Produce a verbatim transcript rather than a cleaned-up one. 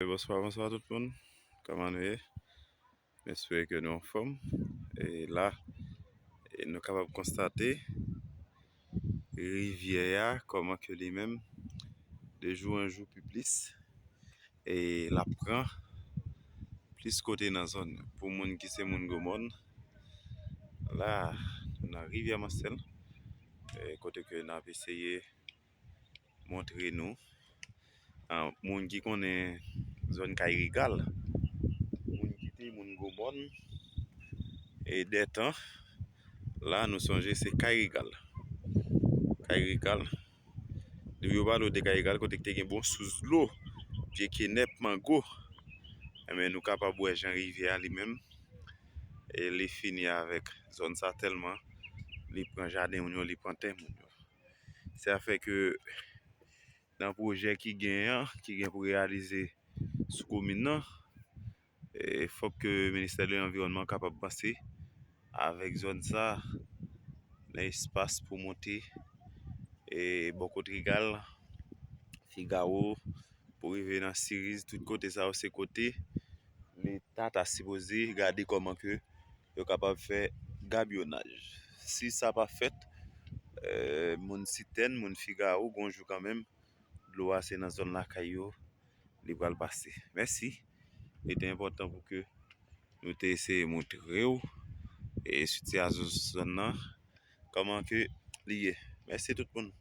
Bonswa, bonswa tout moun. Kòman nou ye? M espere ke nou anfòm. E la, e nou kapab konstate rivyè a, kòman ke li menm, de jou an jou pi plis, e l ap pran plis kote nan zòn nan. Pou moun ki se moun Gwo Mòn, la, nan rivyè Mansèl, e kote ke n ap eseye montre nou. Ah, moun ki konnen zòn Kay Rigal, moun ki te moun Gwo Mòn, e dètan, la, nou sonje se Kay Rigal. Kay Rigal. Depi yo pale w de Kay Rigal, kote ki te gen bon sous dlo, pye kenèp, mango. Enben, nou kapab wè jan rivyè a li menm, e li fini avèk zòn sa tèlman li pran jaden moun yo, li pran tè moun yo. Sa fè ke nan pwojè ki gen an, ki gen pou reyalize sou komin nan, e fòk ke Ministè de Lanviwònman kapab panse avèk zòn sa nan espas pou monte, e bò kot Rigal, Figawo, pou rive nan Siriz, tout kote sa yo se kote Leta ta sipoze gade kòman ke yo kapab fè gabyonaj. Si sa pa fèt, e moun Sitèn, moun Figawo, gon jou kanmenm, dlo a se nan zòn lakay yo li pral pase. Mèsi. Li te enpòtan pou ke nou te eseye montre w, e sitiyasyon zòn nan, kòman ke li ye. Mèsi tout moun.